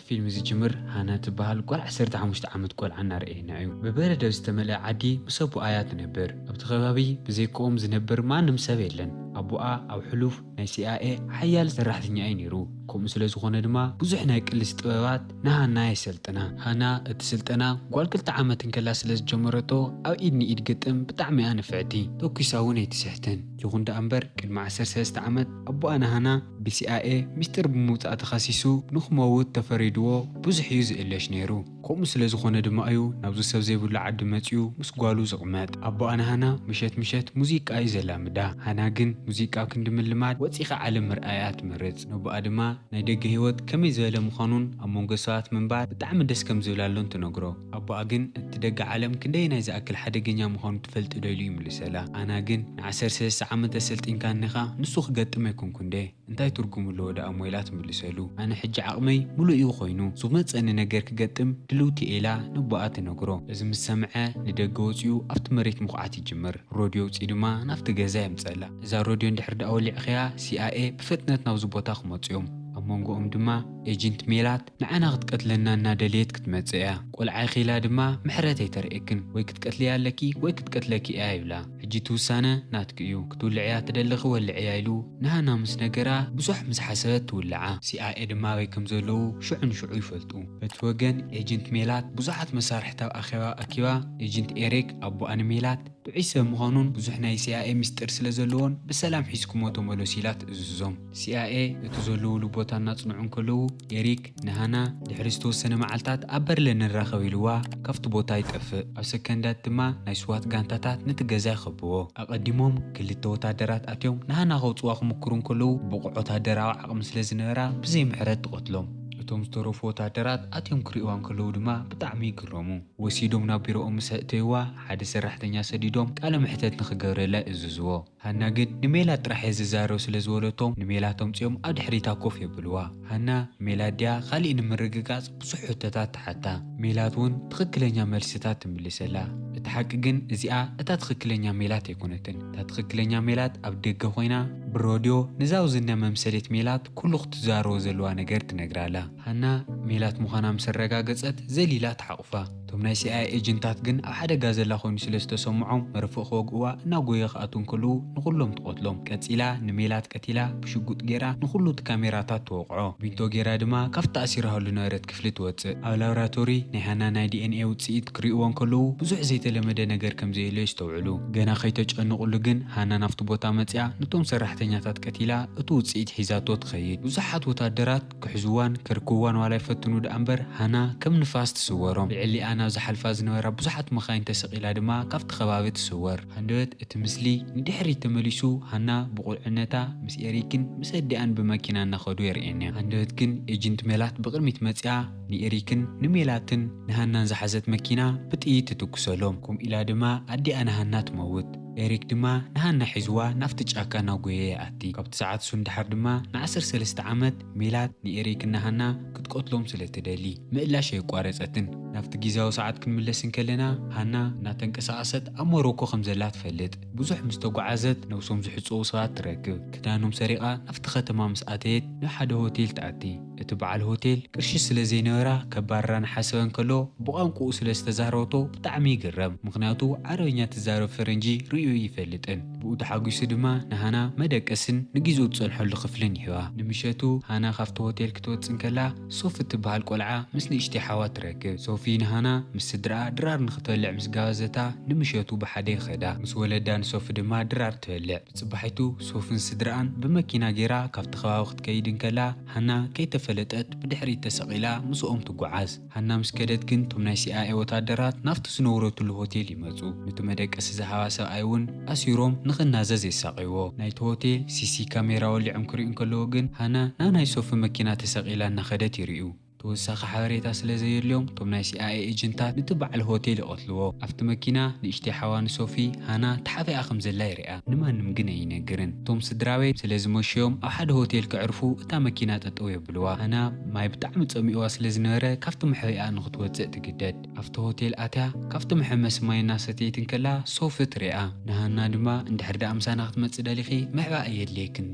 ፊልም ዝጅምር ሃና ትበሃል ጓል ዓሰርተ ሓሙሽተ ዓመት ቆልዓ እናረኣየና እዩ። ብበረዶ ዝተመልአ ዓዲ ምስ ኣቦኣ እያ ትነብር። ኣብቲ ከባቢ ብዘይካኦም ዝነብር ማንም ሰብ የለን። ኣቦኣ ኣብ ሕሉፍ ናይ ሲ ኣይ ኤ ሓያል ሰራሕተኛ እዩ ነይሩ። ከምኡ ስለ ዝኾነ ድማ ብዙሕ ናይ ቅልስ ጥበባት ንሃና የሰልጥና። ሃና እቲ ስልጠና ጓል ክልተ ዓመት እንከላ ስለ ዝጀመረቶ ኣብ ኢድ ንኢድ ግጥም ብጣዕሚ እያ ንፍዕቲ። ተኩሳ እውን ኣይትስሕትን። ይኹን ደኣ እምበር ቅድሚ ዓሰርተ ሰለስተ ዓመት ኣቦኣ ንሃና ብ ሲ ኣይ ኤ ሚስጥር ብምውጻእ ተኸሲሱ ንኽመውት ተፈሪድዎ ብዙሕ እዩ ዝእለሽ ነይሩ። ከምኡ ስለ ዝኾነ ድማ እዩ ናብዚ ሰብ ዘይብሉ ዓዲ መጺኡ ምስ ጓሉ ዝቕመጥ። ኣቦኣ ንሃና ምሸት ምሸት ሙዚቃ እዩ ዘላምዳ። ሃና ግን ሙዚቃ ኣብ ክንዲ ምልማድ ወጺኻ ዓለም ምርኣይ እያ ትመርጽ። ነቦኣ ድማ ናይ ደገ ህይወት ከመይ ዝበለ ምዃኑን ኣብ መንጎ ሰባት ምንባር ብጣዕሚ ደስ ከም ዝብላሎን ትነግሮ። ኣቦኣ ግን እቲ ደገ ዓለም ክንደየናይ ዝኣክል ሓደገኛ ምዃኑ ትፈልጢ ዶ ኢሉ ይምልሰላ። ሃና ግን ን ዓሰርተ ሰለስተ ዓመት ኣሰልጢንካኒ ኢኻ፣ ንሱ ክገጥም ኣይኮንኩን ድየ? እንታይ ትርጉም ኣለዎ ደኣ እሞ ኢላ ትምልሰሉ። ኣነ ሕጂ ዓቕመይ ምሉእ እዩ ኮይኑ፣ ዝመጸኒ ነገር ክገጥም ድልውቲ እየ ኢላ ነቦኣ ትነግሮ። እዚ ምስ ሰምዐ ንደገ ወጺኡ ኣብቲ መሬት ምኹዓት ይጅምር። ሮድዮ ኣውጺኡ ድማ ናብቲ ገዛ የምጸላ። እዛ ሮድዮ እንድሕር ደኣ ወሊዕኽያ ሲ ኣይ ኤ ብፍጥነት ናብዚ ቦታ ክመጹ እዮም። ኣብ መንጎኦም ድማ ኤጀንት ሜላት ንዓና ክትቀትለና እናደለየት ክትመጽእ እያ። ቆልዓ ኢኺ ኢላ ድማ ምሕረት ኣይተርእየክን፣ ወይ ክትቀትልያ ኣለኪ ወይ ክትቀትለኪ እያ ይብላ። ሕጂ እቲ ውሳነ ናትኪ እዩ፣ ክትውልዕያ ትደለኺ ወልዕያ ኢሉ ንሃና ምስ ነገራ ብዙሕ ምስ ሓሰበት ትውልዓ። ሲ ኣይ ኤ ድማ ኣበይ ከም ዘለዉ ሽዑ ንሽዑ ይፈልጡ። በቲ ወገን ኤጀንት ሜላት ብዙሓት መሳርሕቲ ኣብ ኣኼባ ኣኪባ ኤጀንት ኤሪክ ኣቦኣ ንሜላት ጥዑይ ሰብ ምዃኑን ብዙሕ ናይ ሲ ኣይ ኤ ሚስጥር ስለ ዘለዎን ብሰላም ሒዝኩሞ ተመለሱ ኢላ ትእዝዞም። ሲ ኣይ ኤ እቲ ዘለውሉ ቦታ እናጽንዑ እንከለዉ ኤሪክ ንሃና ድሕሪ ዝተወሰነ መዓልታት ኣብ በርሊን ንራኸብ ኢልዋ ካብቲ ቦታ ይጠፍእ። ኣብ ሰከንዳት ድማ ናይ ስዋት ጋንታታት ነቲ ገዛ ይኸብዎ። ኣቐዲሞም ክልተ ወታደራት ኣትዮም ንሃና ከውጽዋ ክምክሩ እንከለዉ ብቑዕ ወታደራዊ ዓቕሚ ስለ ዝነበራ ብዘይ ምሕረት ትቐትሎም። እቶም ዝተረፉ ወታደራት ኣትዮም ክርእይዋ እንከለዉ ድማ ብጣዕሚ ይግረሙ። ወሲዶም ናብ ቢሮኦም ምስ ኣእተይዋ ሓደ ሰራሕተኛ ሰዲዶም ቃለ መሕተት ንኽገብረላ ይእዝዝዎ። ሃና ግን ንሜላት ጥራሕ እየ ዝዛረብ ስለ ዝበለቶም ንሜላት ኣምጺኦም ኣብ ድሕሪታ ኮፍ የብልዋ። ሃና ሜላት ድያ ካሊእ ንምርግጋጽ ብዙሕ ሕቶታት ትሓታ። ሜላት እውን ትኽክለኛ መልስታት ትምልሰላ። እቲ ሓቂ ግን እዚኣ እታ ትኽክለኛ ሜላት ኣይኮነትን። እታ ትኽክለኛ ሜላት ኣብ ደገ ኮይና ብሮድዮ ንዛ ውዝና መምሰሊት ሜላት ኩሉ ክትዛረቦ ዘለዋ ነገር ትነግራላ። ሃና ሜላት ምዃና ምስ ኣረጋገጸት ዘሊላ ትሓቑፋ። እቶም ናይ ሲ ኣይ ኤ ኤጀንታት ግን ኣብ ሓደጋ ዘላ ኮይኑ ስለ ዝተሰምዖም መርፍእ ክወግእዋ እናጎየ ክኣትዉ እንከለዉ ንኹሎም ትቐትሎም። ቀጺላ ንሜላት ቀቲላ ብሽጉጥ ጌራ ንኹሉ እቲ ካሜራታት ትወቕዖ። ቢንቶ ጌራ ድማ ካብቲ ተኣሲራሉ ዝነበረት ክፍሊ ትወጽእ። ኣብ ላብራቶሪ ናይ ሃና ናይ ዲ ኤን ኤ ውጽኢት ክርእይዎ እንከለዉ ብዙሕ ዘይተለመደ ነገር ከም ዘየለ የስተውዕሉ። ገና ከይተጨንቑሉ ግን ሃና ናብቲ ቦታ መጺኣ ነቶም ሰራሕተኛታት ቀቲላ እቲ ውጽኢት ሒዛቶ ትኸይድ። ብዙሓት ወታደራት ክሕዝዋን ከርክብዋን ዋላ ይፈትኑ ደኣ እምበር ሃና ከም ንፋስ ትስወሮም። ልዕሊኣ ናብ ዝሓልፋ ዝነበራ ብዙሓት መኻይን ተሰቒላ ድማ ካብቲ ከባቢ ትስወር። ሃንደበት እቲ ምስሊ ንድሕሪት ተመሊሱ ሃና ብቑልዕነታ ምስ ኤሪክን ምስ ኣዲኣን ብመኪና እናኸዱ የርእየና። ሃንደበት ግን ኤጀንት ሜላት ብቕድሚት መጺኣ ንኤሪክን ንሜላትን ንሃናን ዝሓዘት መኪና ብጥይት ትትኩሰሎም። ከምኡ ኢላ ድማ ኣዲኣ ንሃና ትመውት። ኤሪክ ድማ ንሃና ሒዝዋ ናብቲ ጫካ እናጎየ ይኣቲ። ካብቲ ሰዓት እሱ ንደሓር ድማ ን ዓሰርተ ሰለስተ ዓመት ሜላት ንኤሪክ ንሃና ክትቀትሎም ስለ ትደሊ ምእላሽ ኣየቋረጸትን። ናብቲ ግዝያዊ ሰዓት ክንምለስ እንከለና ሃና እናተንቀሳቐሰት ኣብ ሞሮኮ ከም ዘላ ትፈልጥ። ብዙሕ ምስ ተጓዓዘት ነብሶም ዝሕጸቡ ሰባት ትረክብ። ክዳኖም ሰሪቓ ናብቲ ከተማ ምስ ኣተየት ናብ ሓደ ሆቴል ትኣቲ። እቲ በዓል ሆቴል ቅርሺ ስለ ዘይነበራ ከባርራ ንሓሰበ እንከሎ ብቋንቋኡ ስለ ዝተዛረበቶ ብጣዕሚ ይግረም። ምኽንያቱ ዓረብኛ ትዛረብ ፈረንጂ ርእዩ ይፈልጥን። ብኡ ተሓጒሱ ድማ ንሃና መደቀስን ንጊዜኡ ትጸንሐሉ ክፍልን ይህባ። ንምሸቱ ሃና ካብቲ ሆቴል ክትወጽእ እንከላ ሶፊ እትበሃል ቆልዓ ምስ ንእሽተይ ሓዋ ትረክብ። ሶፊ ንሃና ምስ ስድራኣ ድራር ንኽትበልዕ ምስ ጋበዘታ ንምሸቱ ብሓደ ይኸዳ። ምስ ወለዳ ንሶፊ ድማ ድራር ትበልዕ። ብጽባሒቱ ሶፍን ስድራኣን ብመኪና ጌራ ካብቲ ከባቢ ክትከይድ እንከላ ሃና ከይተፈለጠት ብድሕሪት ተሰቒላ ምስኦም ትጓዓዝ። ሃና ምስ ከደት ግን እቶም ናይ ሲ ኣይ ኤ ወታደራት ናብቲ ዝነብረትሉ ሆቴል ይመጹ። ነቲ መደቀሲ ዝሃባ ሰብኣይ እውን ኣሲሮም ንኽናዘዝ የሳቕይዎ። ናይቲ ሆቴል ሲ ሲ ካሜራ ወሊዖም ክርእዩ እንከለዉ ግን ሃና ናብ ናይ ሶፊ መኪና ተሰቒላ እናኸደት ይርእዩ። ተወሳኺ ሓበሬታ ስለ ዘየድልዮም እቶም ናይ ሲ ኣይ ኤ ኤጀንታት ነቲ በዓል ሆቴል ይቐትልዎ። ኣብቲ መኪና ንእሽተይ ሓዋ ንሶፊ ሃና ተሓቢኣ ከም ዘላ ይርኣ። ንማንም ግን ኣይነግርን። እቶም ስድራ ቤት ስለ ዝመሸዮም ኣብ ሓደ ሆቴል ከዕርፉ እታ መኪና ጠጠው የብልዋ። ሃና ማይ ብጣዕሚ ጸሚእዋ ስለ ዝነበረ ካብቲ መሕበኢኣ ንኽትወጽእ ትግደድ። ኣብቲ ሆቴል ኣትያ ካብቲ መሐመሲ ማይ እናሰተየት እንከላ ሶፊ ትሪኣ። ንሃና ድማ እንድሕር ደኣ ምሳና ክትመጽእ ደሊኺ ምሕባእ ኣየድልየክን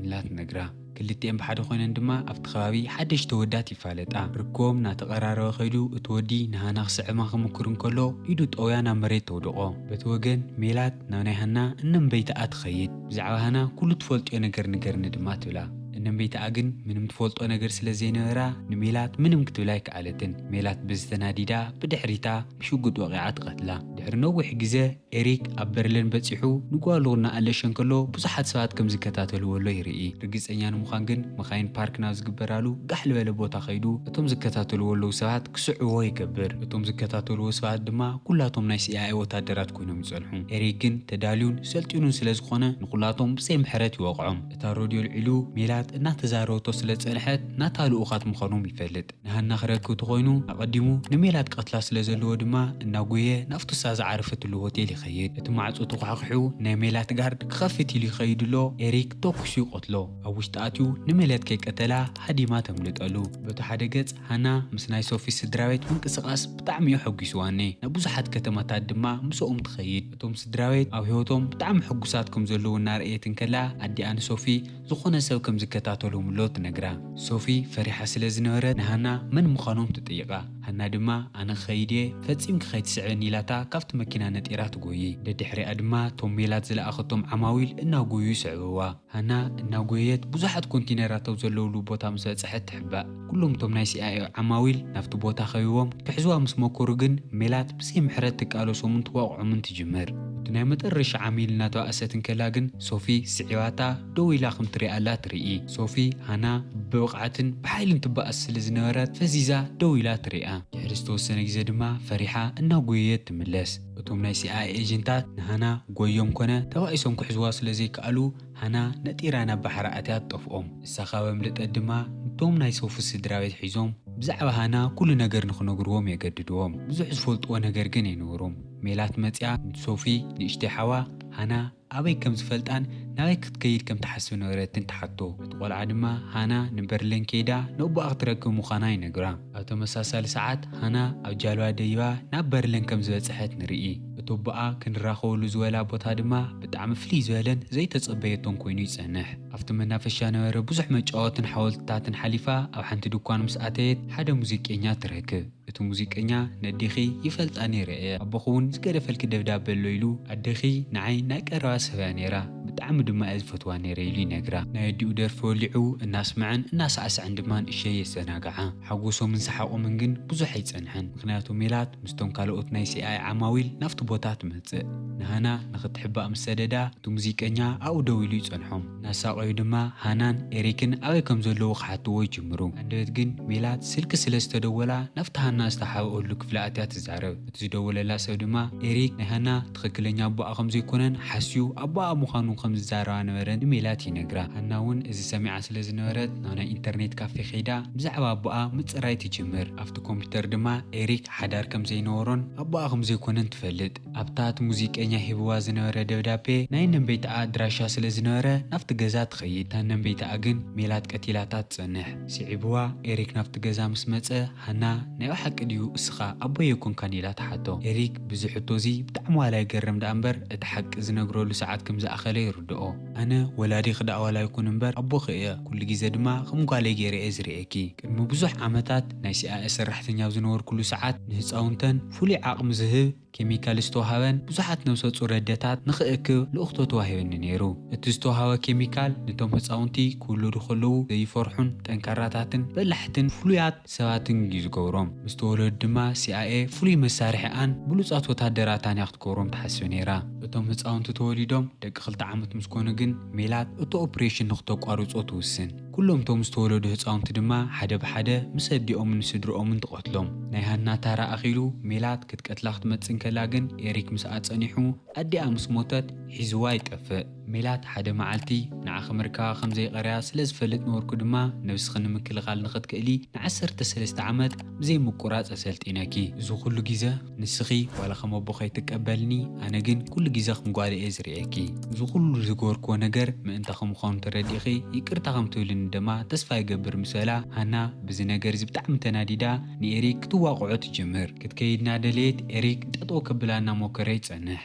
ኢላ ትነግራ። ክልቲኤን ብሓደ ኮይነን ድማ ኣብቲ ከባቢ ሓደሽቲ ወዳት ይፋለጣ። ርክቦም እናተቐራረበ ከይዱ፣ እቲ ወዲ ንሃና ክስዕማ ክምክር እንከሎ፣ ኢዱ ጠውያ ናብ መሬት ተውድቖ። በቲ ወገን ሜላት ናብ ናይ ሃና እነምበይትኣ ትኸይድ። ብዛዕባ ሃና ኩሉ ትፈልጥዮ ነገር ንገርኒ ድማ ትብላ። እነምበይትኣ ግን ምንም ትፈልጦ ነገር ስለ ዘይነበራ፣ ንሜላት ምንም ክትብል ኣይከኣለትን። ሜላት በዚ ተናዲዳ ብድሕሪታ ብሽጉጥ ወቒዓ ትቐትላ። ድሕሪ ነዊሕ ግዜ ኤሪክ ኣብ በርሊን በጺሑ ንጓሉ እናኣለሸ እንከሎ ብዙሓት ሰባት ከም ዝከታተልዎ ኣሎ ይርኢ። ርግጸኛ ንምዃን ግን መኻይን ፓርክ ናብ ዝግበራሉ ጋሕ ዝበለ ቦታ ከይዱ እቶም ዝከታተልዎ ኣለዉ ሰባት ክስዕዎ ይገብር። እቶም ዝከታተልዎ ሰባት ድማ ኩላቶም ናይ ሲኣይኤ ወታደራት ኮይኖም ይጸንሑ። ኤሪክ ግን ተዳልዩን ሰልጢኑን ስለ ዝኾነ ንኹላቶም ብዘይ ምሕረት ይወቕዖም። እታ ሮድዮ ልዒሉ ሜላት እናተዛረበቶ ስለ ዝጸንሐት ናታ ልኡኻት ምዃኖም ይፈልጥ። ንሃና ክረክብ ተኾይኑ ኣቐዲሙ ንሜላት ቀትላ ስለ ዘለዎ ድማ እናጎየ ናብቲ እሳ ዝዓረፈትሉ ሆቴል ይኸይድ። እቲ ማዕጾ ተኳሕኪሑ ናይ ሜላት ጋርድ ክኸፍት ኢሉ ይኸይድ ኣሎ፣ ኤሪክ ተኩሱ ይቐትሎ። ኣብ ውሽጢ ኣትዩ ንሜላት ከይቀተላ ሃዲማ ተምልጠሉ። በቲ ሓደ ገጽ ሃና ምስ ናይ ሶፊ ስድራ ቤት ምንቅስቓስ ብጣዕሚ እዩ ሓጒስዋኒ። ናብ ብዙሓት ከተማታት ድማ ምስኦም ትኸይድ። እቶም ስድራ ቤት ኣብ ህይወቶም ብጣዕሚ ሕጉሳት ከም ዘለዉ እናረእየት እንከላ ኣዲኣ ንሶፊ ዝኾነ ሰብ ከም ዝከታተሎም ኣሎ ትነግራ። ሶፊ ፈሪሓ ስለ ዝነበረት ንሃና መን ምዃኖም ትጥይቓ። ሃና ድማ ኣነ ክኸይድ እየ፣ ፈጺምኪ ከይትስዕብኒ ኢላታ ካብቲ መኪና ነጢራ ትጎዪ። ደድሕሪኣ ድማ እቶም ሜላት ዝለኣኸቶም ዓማዊል እናጎዩ ይስዕብዋ። ሃና እናጎየየት ብዙሓት ኮንቲነራት ኣብ ዘለውሉ ቦታ ምስ በጽሐት ትሕባእ። ኩሎም እቶም ናይ ሲኣይኤ ዓማዊል ናብቲ ቦታ ከቢቦም ክሕዝዋ ምስ መኮሩ ግን ሜላት ብዘይ ምሕረት ትቃለሶምን ትዋቕዖምን ትጅምር። እቲ ናይ መጠረሻ ዓሚል እናተባእሰት እንከላ ግን ሶፊ ስዒባታ ደው ኢላ ከም ትሪኣላ ትርኢ። ሶፊ ሃና ብብቕዓትን ብሓይልን ትበኣስ ስለ ዝነበረት ፈዚዛ ደው ኢላ ትሪኣ። ድሕሪ ዝተወሰነ ግዜ ድማ ፈሪሓ እናጎየየት ትምለስ። እቶም ናይ ሲኣይኤ ኤጀንታት ንሃና ጎዮም ኮነ ተባኢሶም ክሕዝዋ ስለ ዘይከኣሉ ሃና ነጢራ ናብ ባሕሪ ኣትያ ትጠፍኦም። እሳ ካብ ኣምለጠት ድማ ነቶም ናይ ሶፊ ስድራ ቤት ሒዞም ብዛዕባ ሃና ኩሉ ነገር ንኽነግርዎም የገድድዎም። ብዙሕ ዝፈልጥዎ ነገር ግን ኣይነበሮም። ሜላት መጽያ ንሶፊ ንእሽተይ ሓዋ ሃና ኣበይ ከም ዝፈልጣን ናበይ ክትከይድ ከም ትሓስብ ነበረትን ትሓቶ። እቲ ቆልዓ ድማ ሃና ንበርሊን ከይዳ ነቦኣ ክትረክብ ምዃና ይነግራ። ኣብ ተመሳሳሊ ሰዓት ሃና ኣብ ጃልባ ደይባ ናብ በርሊን ከም ዝበጽሐት ንርኢ። እቲ ኣቦኣ ክንራኸበሉ ዝበላ ቦታ ድማ ብጣዕሚ ፍልይ ዝበለን ዘይተጸበየቶን ኮይኑ ይጸንሕ። ኣብቲ መናፈሻ ነበረ ብዙሕ መጫወትን ሓወልትታትን ሓሊፋ ኣብ ሓንቲ ድኳን ምስ ኣተየት ሓደ ሙዚቀኛ ትረክብ። እቲ ሙዚቀኛ ነዴኺ ይፈልጣ ነይረ እየ፣ ኣቦኺ እውን ዝገደፈልኪ ደብዳበ ኣሎ ኢሉ ኣዴኺ ንዓይ ናይ ቀረባ ሰብ እያ ነይራ፣ ብጣዕሚ ድማ እየ ዝፈትዋ ነይረ ኢሉ ይነግራ። ናይ ኣዲኡ ደርፊ ወሊዑ እናስመዐን እናሳዕስዐን ድማ ንእሸይ የዘናግዓ። ሓጎሶምን ሰሓቖምን ግን ብዙሕ ኣይጸንሐን፣ ምኽንያቱ ሜላት ምስቶም ካልኦት ናይ ሲኣይኤ ዓማዊል ናብቲ ቦታ ትመጽእ። ንሃና ንኽትሕባእ ምስ ሰደዳ እቲ ሙዚቀኛ ኣብኡ ደው ኢሉ ይጸንሖም። እናሳቐዩ ድማ ሃናን ኤሪክን ኣበይ ከም ዘለዉ ክሓትዎ ይጅምሩ። ሃንደበት ግን ሜላት ስልኪ ስለ ዝተደወላ ናብቲ ሃና ዝተሓብኣሉ ክፍሊ ኣትያ ትዛረብ። እቲ ዝደወለላ ሰብ ድማ ኤሪክ ናይ ሃና ትኽክለኛ ኣቦኣ ከም ዘይኮነን ሓስዩ ኣቦኣ ምዃኑ ከም ዝዛረባ ነበረ ንሜላት ይነግራ። ሃና እውን እዚ ሰሚዓ ስለ ዝነበረት ናብ ናይ ኢንተርኔት ካፌ ከይዳ ብዛዕባ ኣቦኣ ምጽራይ ትጅምር። ኣብቲ ኮምፒውተር ድማ ኤሪክ ሓዳር ከም ዘይነበሮን ኣቦኣ ከም ዘይኮነን ትፈልጥ። ኣብታ እቲ ሙዚቀኛ ሂብዋ ዝነበረ ደብዳቤ ናይ ነንበይትኣ ኣድራሻ ስለ ዝነበረ ናብቲ ገዛ ትኸይድ። እታ ነንበይትኣ ግን ሜላት ቀቲላታ ትጸንሕ። ስዒብዋ ኤሪክ ናብቲ ገዛ ምስ መጸ ሃና ናይ ብሓቂ ድዩ እስኻ ኣቦይ ኣይኮንካን ኢላ ትሓቶ። ኤሪክ ብዚ ሕቶ እዚ ብጣዕሚ ዋላ ይገረም ደኣ እምበር እቲ ሓቂ ዝነግረሉ ሰዓት ከም ዝኣኸለ ይርድኦ። ኣነ ወላዲኺ ደኣ ዋላ ኣይኩን እምበር ኣቦኺ እየ። ኩሉ ግዜ ድማ ከም ጓለይ ገይረ እየ ዝርእየኪ። ቅድሚ ብዙሕ ዓመታት ናይ ሲኣይኤ ሰራሕተኛ ኣብ ዝነበርኩሉ ሰዓት ንህፃውንተን ፍሉይ ዓቕሚ ዝህብ ኬሚካል ዝተዋህበን ብዙሓት ነብሰ ፁር ኣደታት ንኽእክብ ልእኽቶ ተዋሂበኒ ነይሩ። እቲ ዝተዋህበ ኬሚካል ነቶም ህፃውንቲ ክውለዱ ከለዉ ዘይፈርሑን ጠንካራታትን በላሕትን ፍሉያት ሰባትን እዩ ዝገብሮም። ምስ ተወለዱ ድማ ሲኣይኤ ፍሉይ መሳርሒኣን ብሉፃት ወታደራታን እያ ክትገብሮም ትሓስብ ነይራ። እቶም ህፃውንቲ ተወሊዶም ደቂ ክልተ ዓመት ምስ ኮኑ ግን ሜላት እቲ ኦፕሬሽን ንኽተቋርጾ ትውስን። ኩሎም እቶም ዝተወለዱ ህፃውንቲ ድማ ሓደ ብሓደ ምስ ኣዲኦምን ስድርኦምን ትቐትሎም። ናይ ሃና ታራ ኣኺሉ ሜላት ክትቀትላ ክትመጽእ እንከላ ግን ኤሪክ ምስኣ ጸኒሑ ኣዲኣ ምስ ሞተት ሒዝዋ ይጠፍእ። ሜላት ሓደ መዓልቲ ንዓ ክምርካባ ከም ዘይቐርያ ስለ ዝፈልጥ ነበርኩ ድማ ነብስኺ ንምክልኻል ንኽትክእሊ ንዓሰርተ ሰለስተ ዓመት ብዘይ ምቁራጽ ኣሰልጢነኪ። እዚ ኩሉ ግዜ ንስኺ ዋላ ከም ኣቦ ከይትቀበልኒ፣ ኣነ ግን ኩሉ ግዜ ከም ጓል እየ ዝርእየኪ። እዚ ኩሉ ዝገበርክዎ ነገር ምእንታ ከም ምዃኑ ተረዲእኺ ይቅርታ ከም ትብልኒ ድማ ተስፋ ይገብር ምስ በላ፣ ሃና ብዚ ነገር እዚ ብጣዕሚ ተናዲዳ ንኤሪክ ክትዋቕዖ ትጅምር። ክትከይድ እናደለየት ኤሪክ ጠጠው ከብላ እናሞከረ ይጸንሕ።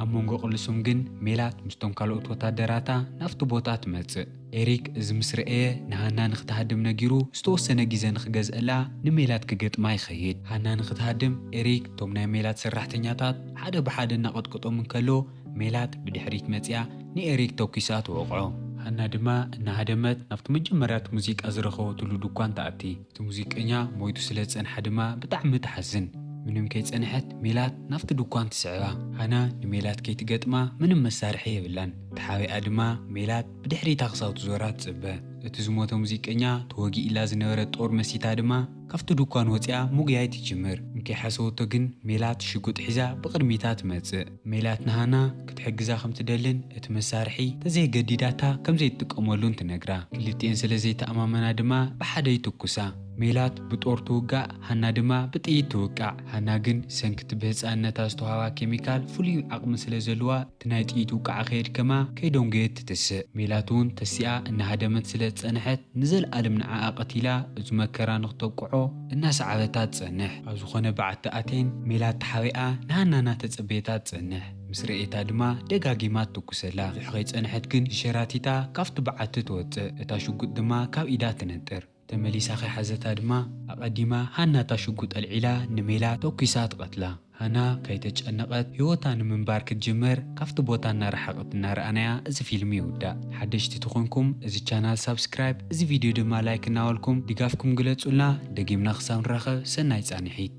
ኣብ መንጎ ቅልሶም ግን ሜላት ምስቶም ካልኦት ወታደራታ ናብቲ ቦታ ትመጽእ። ኤሪክ እዚ ምስ ረኣየ ንሃና ንኽትሃድም ነጊሩ ዝተወሰነ ግዜ ንኽገዝአላ ንሜላት ክገጥማ ይኸይድ። ሃና ንኽትሃድም ኤሪክ እቶም ናይ ሜላት ሰራሕተኛታት ሓደ ብሓደ እናቐጥቀጦም እንከሎ ሜላት ብድሕሪት መጺኣ ንኤሪክ ተኲሳ ትወቕዖ። ሃና ድማ እናሃደመት ናብቲ መጀመርያ እቲ ሙዚቃ ዝረኸበትሉ ድኳን ትኣቲ። እቲ ሙዚቀኛ ሞይቱ ስለ ዝጸንሓ ድማ ብጣዕሚ ትሓዝን። ምንም ከይጸንሐት ሜላት ናብቲ ድኳን ትስዕባ። ሃና ንሜላት ከይትገጥማ ምንም መሳርሒ የብላን። ተሓቢኣ ድማ ሜላት ብድሕሪታ ክሳብ ትዞራ ትጽበ። እቲ ዝሞተ ሙዚቀኛ ተወጊኡ ኢላ ዝነበረት ጦር መሲታ ድማ ካብቲ ድኳን ወጺኣ ምጉያይ ትጅምር። እንከይሓሰበቶ ግን ሜላት ሽጉጥ ሒዛ ብቕድሚታ ትመጽእ። ሜላት ንሃና ክትሕግዛ ከም ትደልን እቲ መሳርሒ ተዘይገዲዳታ ከም ዘይትጥቀመሉን ትነግራ። ክልቲኤን ስለ ዘይተኣማመና ድማ ብሓደ ይትኩሳ። ሜላት ብጦር ትውጋእ፣ ሃና ድማ ብጥይት ትውቃዕ። ሃና ግን ሰንክቲ ብህፃንነታ ዝተዋህባ ኬሚካል ፍሉይ ዓቕሚ ስለ ዘለዋ እቲ ናይ ጥይት ውቃዓ ከየድከማ ከይደንጎየት ትትስእ። ሜላት እውን ተሲኣ እናሃደመት ስለ ዝፀንሐት ንዘለኣለም ንዓኣ ቀቲላ እዚ መከራ ንክተብቅዖ እናሰዓበታ ትፀንሕ። ኣብ ዝኾነ በዓቲ ኣትየን ሜላት ተሓቢኣ ንሃና እናተፀበየታ ትፀንሕ። ምስ ረኤታ ድማ ደጋጊማ ትትኩሰላ። ብዙሕ ከይፀንሐት ግን ሸራቲታ ካብቲ በዓቲ ትወፅእ። እታ ሽጉጥ ድማ ካብ ኢዳ ትነጥር። ተመሊሳ ከይሓዘታ ድማ ኣቐዲማ ሃና እታ ሽጉጥ ኣልዒላ ንሜላት ተኲሳ ትቐትላ። ሃና ከይተጨነቐት ህይወታ ንምንባር ክትጅምር ካብቲ ቦታ እናረሓቐት እናረኣናያ እዚ ፊልም ይውዳእ። ሓደሽቲ ተኾንኩም እዚ ቻናል ሳብስክራይብ፣ እዚ ቪድዮ ድማ ላይክ እናበልኩም ድጋፍኩም ግለጹልና። ደጊምና ክሳብ ንራኸብ ሰናይ ጻንሒት።